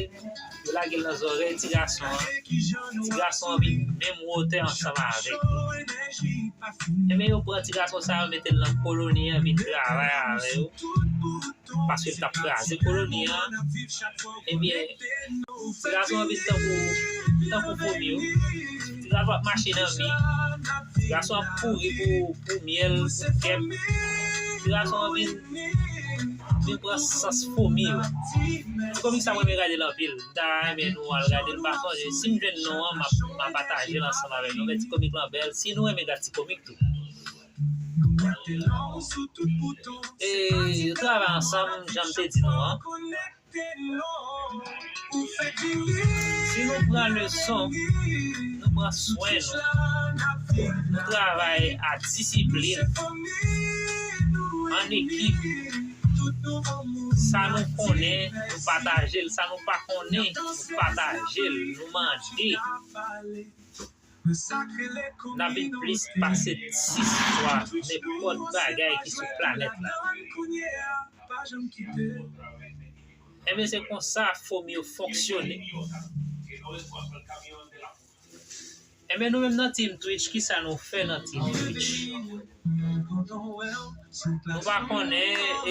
yo lage l nan zòrèy ti gason an. Ti gason an vin menm wotè ansanm avèk yo. Ebyen, yo pran ti gason sa a, yo mete l nan koloni an, vin travay avè yo. Paske l t ap kraze koloni an. Ebyen, ti gason an vin tankou, tankou fomi yo. Ti gason ap mache nan mi. Ti gason ap kouri pou, pou myèl, pou kèk. Ti gason an vin, vin pran sans fomi yo. Ti komik sa mwen renmen gade l anpil. M ta renmen nou al gade l, m pa sonje. Si m jwenn non an, m ap, m ap pataje l ansanm avèk nou. Men ti komik lan bèl. Si nou renmen gade ti komik tou. E yo travay ansanm, jan m te di nou an. Si nou pran leson, nou pran swen nou, nou travay ak disiplin, an ekip, sa nou konnen, nou pataje l, sa nou pa konnen, nou pataje l, nou mande. N ap vin plis pase dis fwa nenpòt bagay ki sou planèt la. Ebyen, se konsa fomi yo fonksyone. Ebyen, nou menm nan Team Twitch, kisa nou fè nan Team Twitch? Nou pa konnen, e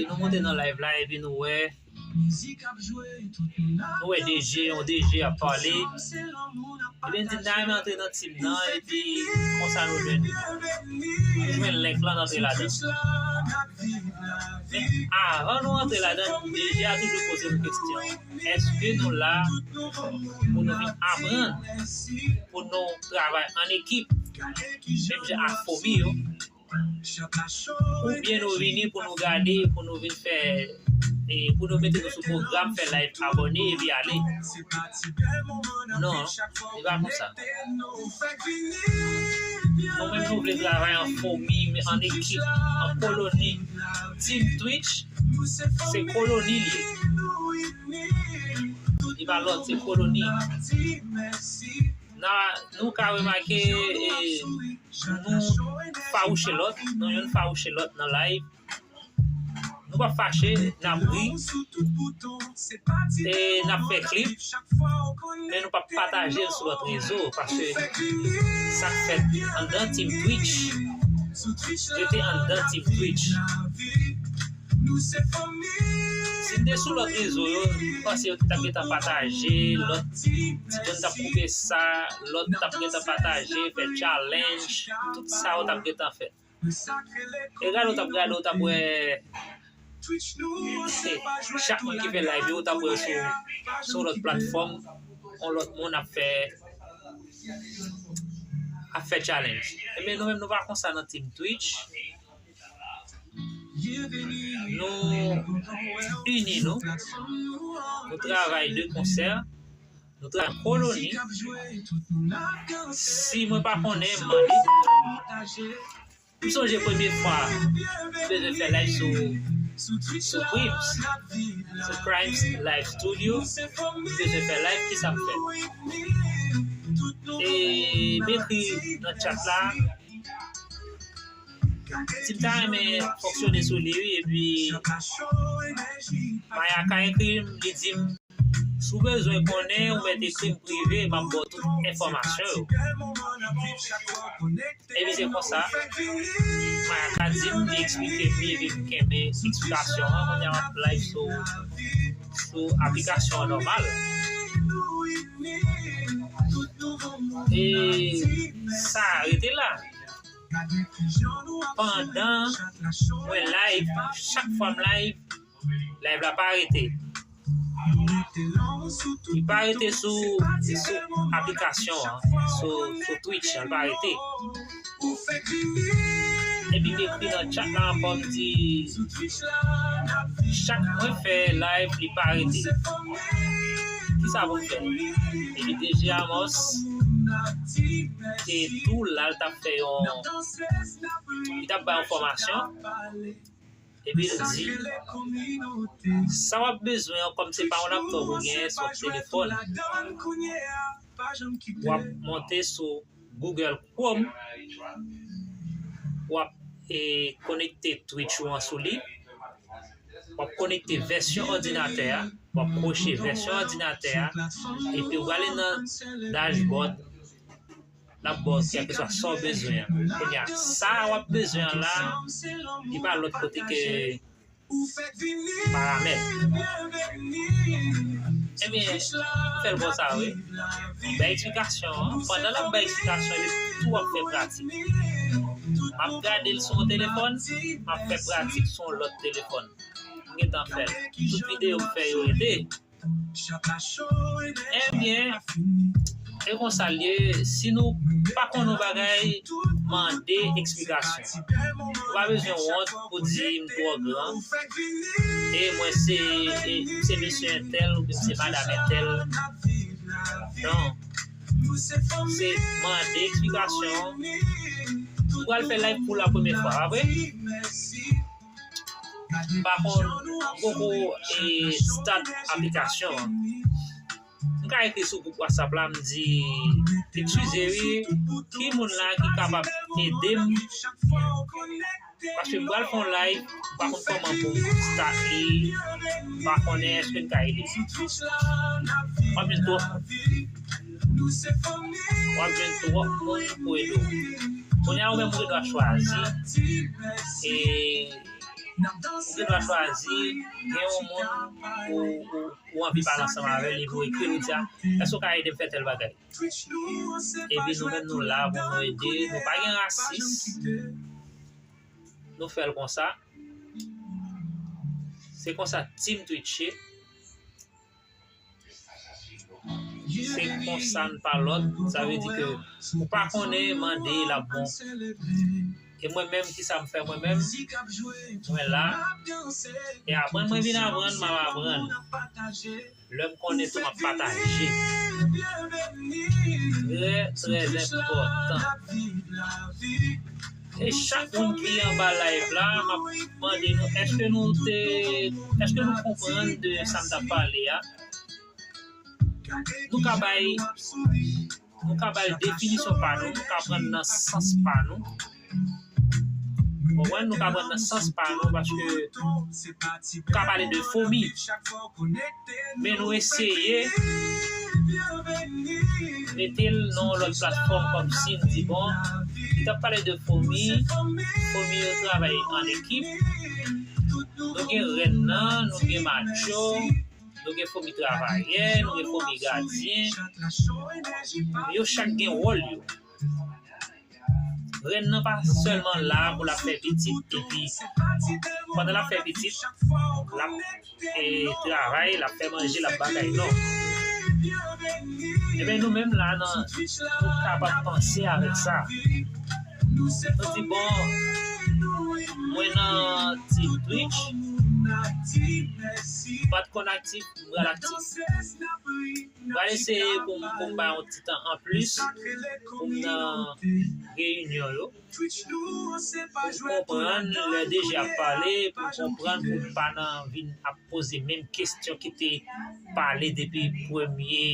nou monte nan live la, epi nou wè Nou wè D J, yon D J ap pale. Ebyen, di n ta renmen antre nan team nan, epi konsa nou jwenn, nou jwenn link lan, n antre ladan. Men, avan nou antre ladan, D J a toujou poze nou kesyon. Èske nou la pou nou vin aprann, pou nou travay an ekip, menm jan ak fomi yo? Oubyen nou vini pou nou gade, pou nou vin fè, e, pou nou mete nou sou pwogram, fè live, abòne, epi ale? Non, li pa konsa. Nou menm nou vle travay an fomi, men an ekip, an koloni. Team Twitch, se koloni li ye. Li pa lòt, se koloni. Na, nou ka remake, e, nou fawouche lòt, nou youn fawouche lòt nan live. Nou p ap fache, n ap ri, e n ap fè klip, men nou p ap pataje l sou lòt rezo, paske sa k fèt anndan Team Twitch, rete anndan Team Twitch. Si n te sou lòt rezo yo, m panse yo t ap gentan pataje, lòt ti jèn t ap koupe sa, lòt t ap gentan pataje, fè challenge, tout sa yo t ap gentan fè. E gade, w t ap gade, w t ap wè, e, chak moun ki fè live yo, w t ap wè sou, sou lòt platfòm, yon lòt moun ap fè, ap fè challenge. Ebyen, nou menm, nou pa konsa nan Team Twitch. Nou ini nou, nou travay de konsè, nou travay an koloni. Si mwen pa konnen, m mande. M sonje premye fwa m bezwen fè live sou, sou Crims, sou Crims Live Studio. M bezwen fè live, kisa m fè? E m ekri nan chat la. Si m ta renmen fonksyone sou li, wi, epi Mayaka ekri m, li di m, si w bezwen konnen, ou mèt ekri m prive, m ap ba w tout enfòmasyon yo. Epi se konsa, Mayaka di m, li eksplike m, li, epi m kenbe eksplikasyon an, kounye a m ap live sou, sou aplikasyon an nòmal. E sa rete la. Pandan mwen live, chak fwa m live, live la pa rete. Li pa rete sou, sou aplikasyon an, sou, sou Twitch an, li pa rete. Epi m ekri nan chat la ankò, m di, chak mwen fè live, li pa rete. Kisa pou m fè? Epi D J Amos te tou la, l t ap fè yon, li t ap bay yon fòmasyon. Epi l di, sa w ap bezwen an, kòm se pa yon laptop ou genyen, se yon telefòn. W ap monte sou Google Chrome, w ap, e, konekte Twitch ou an sou li, w ap konekte vèsyon òdinatè a, w ap kwoche vèsyon òdinatè a, epi w prale nan dashboard, l ap ba w kèlkeswa sa w bezwen an. Kounye a, sa w ap bezwen an la, li pa lòt kote ke paramèt. Ebyen, fè l konsa, wi. Bay eksplikasyon an. Pandan l ap bay eksplikasyon, li tou ap fè pratik. M ap gade l sou yon telefòn, m ap fè pratik sou yon lòt telefòn. M gentan fè l. Tout videyo m fè yo rete. Ebyen, e konsa l ye, si nou pa konn yon bagay, mande eksplikasyon. Ou pa bezwen wont pou di m twò gran, e mwen se, e, se mesye entèl oubyen se madanm entèl. Non. Se mande eksplikasyon. Ou pral fè live pou la premyè fwa, pa vre? M pa konn, m poko, e, start aplikasyon an. M ka ekri sou gwoup WhatsApp la, m di, eskize wi, ki moun la ki kapab ede m? Paske m pral fè yon live, m pa konn kòman pou m start li, m pa konnen èske n ka ede m. W ap jwenn twòp moun. W ap jwenn twòp moun pou ede w. Kounye a, ou menm ou gen dwa chwazi, e, ou gen dwa chwazi gen yon moun ou, ou, ou anvi pale ansanm avè l, epi w ekri l, ou di, a, èske w ka ede m fè tèl bagay? Epi nou menm nou la pou nou ede, nou pa gen rasis. Nou fè l konsa. Se konsa Team Twitch ye. Se konsa n pa lòt. Sa vle di ke ou pa konnen, mande, l ap bon. E mwen menm, kisa m fè mwen menm? Mwen la. E aprann mwen vin aprann, m ap aprann. Lè m konnen tou, m ap pataje. Trè, trè enpòtan. E chak moun ki anba live la, m ap mande nou, èske nou te, èske nou konprann de sa m t ap pale a? Nou ka bay, nou ka bay definisyon pa nou, nou ka pran nan sans pa nou. Konprann? Nou ka pran nan sans pa nou, paske nou ka pale de fomi. Men nou eseye mete l nan yon lòt platfòm, kòmsi n di, bon, li t ap pale de fomi, fomi yo travay an ekip, nou gen rèn nan, nou gen matcho, nou gen fomi travayè, nou gen fomi gadyen, yo chak gen wòl yo. Rèn nan pa sèlman la pou l ap fè pitit, epi pandan l ap fè pitit, l ap, e, travay, l ap fè manje, l ap bagay, non. Ebyen, nou menm la, nan, nou kapab panse avèk sa. Nou di, bon, mwen nan Team Twitch, m pa t konn aktif, m pral aktif. M pral eseye pou m, pou m bay yon ti tan anplis pou m nan reyinyon yo, pou m konprann lè D J ap pale, pou m konprann, pou m pa nan vin ap poze menm kesyon ki te pale depi premye,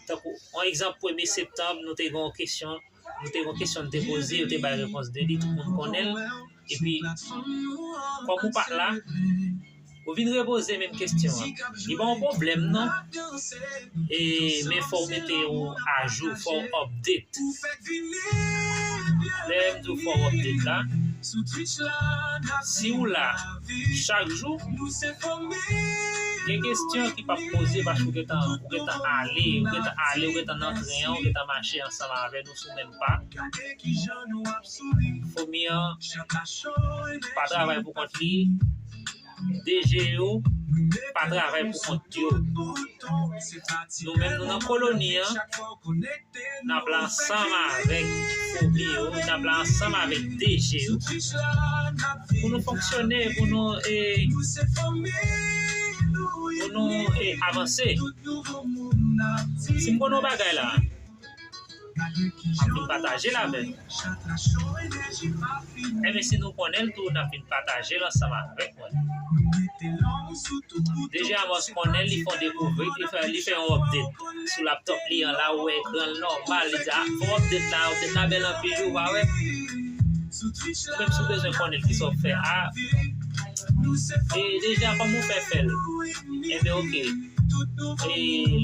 tankou, yon egzanp, premye septanm, nou te gen yon kesyon, nou te gen yon kesyon n te poze, yo te bay repons de li, tout moun konnen l. Epi, kòm ou pa t la, ou vin repoze menm kesyon an. Li pa yon pwoblèm, non. E, men fò w mete w ajou, fò w update. Lè m di w fò w update la, si w la chak jou, Gen kesyon ki p ap poze paske ou gentan, ou gentan ale, ou gentan ale, ou gentan nan tren an, ou gentan mache ansanm avè nou sou menm pa. Fomi an pa travay pou kont li, D G yo pa travay pou kont yo. Nou menm nou nan koloni an, n ap la ansanm avèk fomi yo, n ap la ansanm avèk D G yo pou nou fonksyone, pou nou, e, pou nou, e, avanse. Si m konnen yon bagay la, m ap vin pataje l avè nou. Enben, si nou konnen l tou, n ap vin pataje l ansanm avèk mwen. D J Amos konnen l, li fè yon dekouvri, li fè, li fè yon update sou laptop li an la, ou wè ekran l nòmal, li di, "Ah, fè yon update la, update la bèl anpil wi, ou pa wè?" Ou menm si w bezwen konnen kisa w fè a, e deja kòman w fè fè l? Enben, oke. E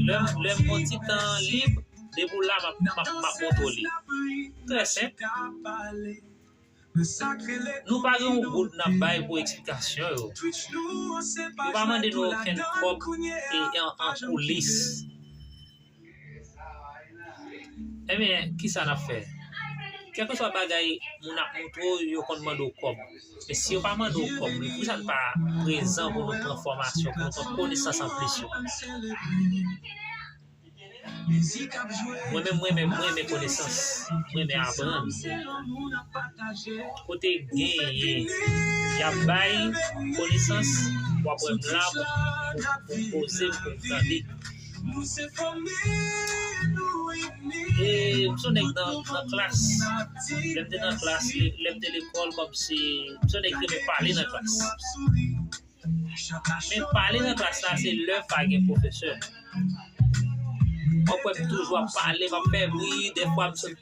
lè, lè m gon ti tan lib, depi w la, m ap, m ap, m ap montre w li. Trè senp. Nou pa gen yon goud n ap bay pou eksplikasyon yo. Yo pa mande nou okenn kòb e an, an koulis. Ebyen, kisa n ap fè? Kèlkeswa bagay moun ap montre w, yo konn mande w kòb. Men si yo pa mande w kòb, men poukisa n pa prezan pou nou pran fòmasyon, pou nou pran konesans anplis yo? Mwen menm, mwen menm, mwen renmen konesans. Mwen renmen aprann. Kote genyen, y ap bay konesans, w ap wè m la pou, pou, pou m poze, pou m tande. E m se yon nèg nan, nan klas. Lè m te nan klas, lè, lè m te lekòl, kòmsi, m se yon nèg ki renmen pale nan klas. Men pale nan klas la, se lè pa gen pwofesè. W ap wè m toujou ap pale, m ap fè bri, dèfwa m sot, m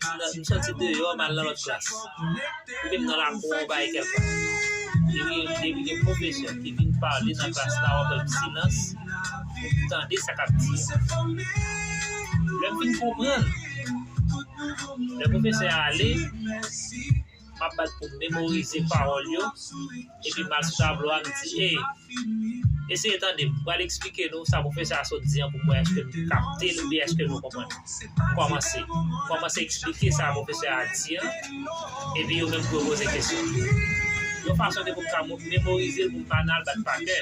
soti deyò, m al nan lòt klas. Oubyen m nan lakou an, bay kèlkonk. Depi, depi gen pwofesè ki vin pale nan klas la, w ap wè m silans, pou m tande sa k ap di a. Lè m fin konprann, lè pwofesè a ale, m ap bat pou m memorize pawòl yo, epi m al sou tablo a, m di, "Ey, eseye tande m, m pral eksplike nou sa pwofesè a sot di an pou m wè èske nou kapte l oubyen èske nou konprann." M kòmanse, m kòmanse eksplike sa pwofesè a di an, epi yo menm pou yo poze kesyon. Yon fason ke pou m ka mo-, memorize l, pou m pa nan al bat pa kè.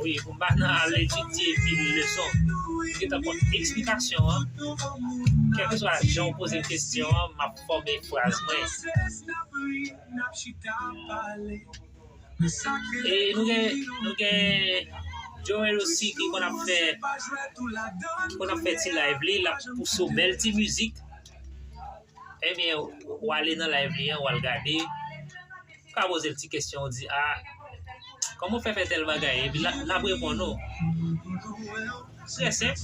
Wi, pou m pa nan al etidye pil leson. M gentan konn eksplikasyon an. Kèlkeswa jan w poze m kesyon an, m ap fòme fraz mwen. E nou gen, nou gen Joel osi ki konn ap fè, ki konn ap fè ti live li, l ap pouse yon bèl ti mizik. Ebyen, w ale nan live li an, w al gade. Ou ka poze l ti kesyon, ou di, "Ah, kòman w fè fè tèl bagay?" Epi l ap, l ap reponn ou. Trè senp.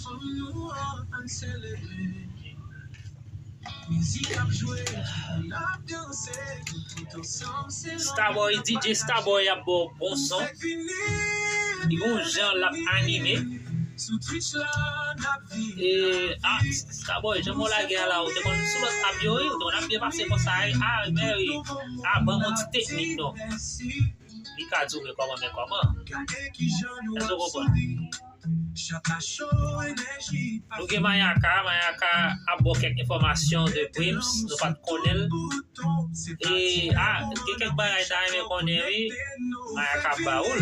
Starboy, D J Starboy ap ba w bon son. Li gon jan l ap anime. E, a, Starboy, jan mwen lage a la, ou te konn sou lòt app yo, wi, ou te konn ap byen pase konsa, wi. A, men wi. A, ban m yon ti teknik, non. Li ka di w, men kòman, men kòman. Èske w konprann? Nou gen Mayaka, Mayaka ap ba w kèk enfòmasyon de Prims, nou pa t konnen l. E, a, gen kèk bagay ta renmen konnen, wi. Mayaka ap ba ou l.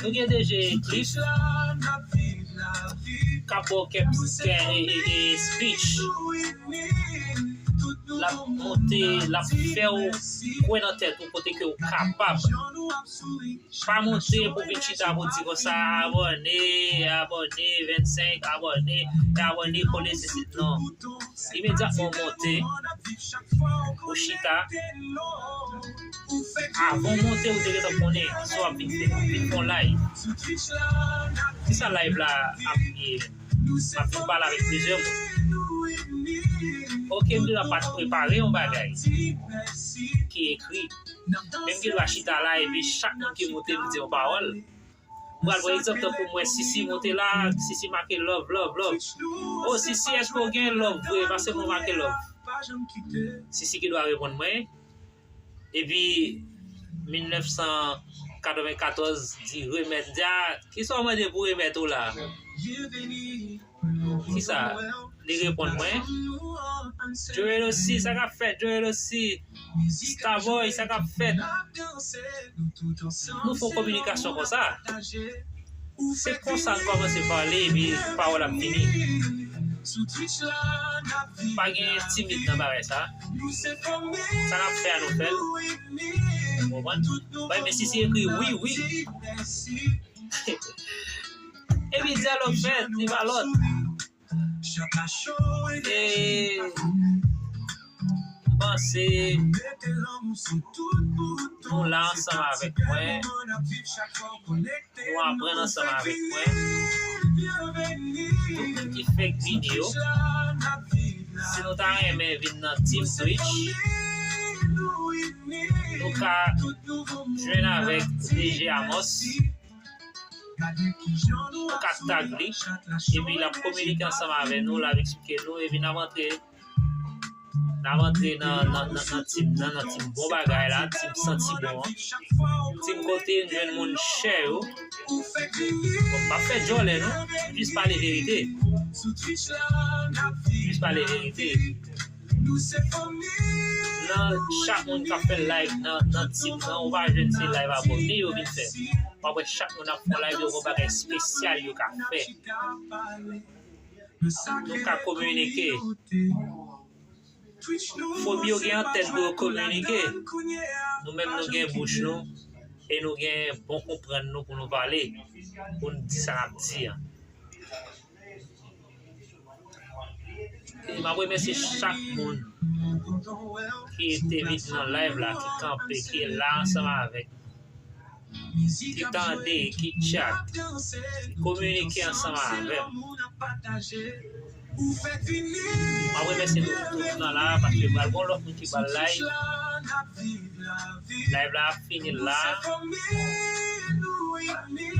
Nou gen D J Cliff k ap ba w kèk, kèk, e, e, e, speech. L ap monte, l ap fè w kwè nan tèt ou kote ke w kapab. Pa monte pou vin chita pou di konsa, "Abòne, abòne, vennsenk, abòne, abòne, kole sesi." Non. Imedyatman w monte, ou chita. Avan w monte, ou te gentan konnen sa w ap vin fè, vin fè yon live. Kisa live la ap ye? M ap vin pale avèk plizyè moun. Oke, m genlè pa t prepare yon bagay ki ekri. Men m genlè chita la, epi chak moun ki monte, m di yon pawòl. M pral pran egzanp, tankou m wè Sisi monte la, Sisi make love, love, love. O Sisi, èske w gen love vre? Pase mwen make love. Sisi ki dwa reponn mwen. Epi, mil nèf san katrevenkatòz di remèt. M di, a, kisa w mande pou remèt ou la? Kisa? Li reponn mwen. Joel Ossie, sa k ap fèt? Joel Ossie, Starboy, sa k ap fèt? Nou fè yon kominikasyon konsa. Se konsa n kòmanse pale, epi pawòl ap vini. Pa gen timid nan bagay sa. Sa n ap fè a, nou fè l. Ou konprann? Bay, men si se ekri wi, wi. Epi dyalòg fèt, li pa lòt. E m panse nou la ansanm avèk mwen. Nou aprann ansanm avèk mwen. Tout moun ki fèk vini yo, si nou ta renmen vin nan Team Twitch, nou ka jwenn avèk D J Amos. Nou ka tag li, epi l ap kominike ansanm avè nou, l ap eksplike nou, epi n ap antre, n ap antre nan, nan, nan, nan team nan, nan team bon bagay la, team santi bon an, team kote n jwenn moun chè yo. Bon, m p ap fè djòlè non, jis pale verite. Jis pale verite. Nan chak moun k ap fè live nan, nan team nan, ou pa jwenn se live abòne yo vin fè. W ap wè chak moun ap fè live, yo gon bagay espesyal yo ka fè. Nou ka kominike. Fomi yo gen antèn pou yo kominike. Nou menm nou gen bouch nou e nou gen bon konprann nou pou nou pale, pou n di sa n ap di an. E m ap remèsye chak moun ki te vin nan live la, ki kanpe, ki la ansanm avèk, ki tande, ki chat, ki kominike ansanm avè m. M ap remèsye nou tout nan la, paske pral gon lòt moun ki pral live. Live la ap fini la.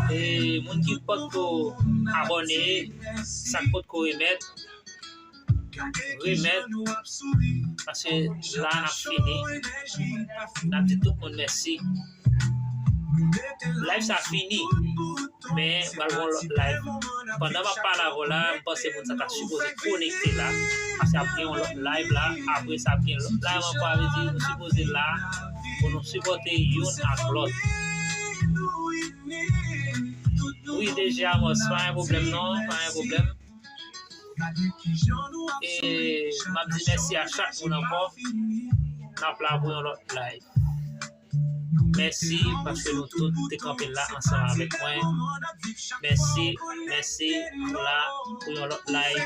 E moun ki potko abòne, sa k potko remèt, remèt, paske la n ap fini. N ap di tout moun mèsi. Live sa fini, men pral gon lòt live. Pandan m ap pale avè w la, m panse moun sa ta sipoze konekte la, paske ap gen yon lòt live la. Apre sa, ap gen lòt live ankò, sa vle di nou sipoze la pou nou sipòte youn ak lòt. Wi, D J Amos, pa gen pwoblèm non, pa gen pwoblèm. E m ap di mèsi a chak moun ankò. N ap la pou yon lòt live. Mèsi paske nou tout te kanpe la ansanm avèk mwen. Mèsi, mèsi, nou la pou yon lòt live.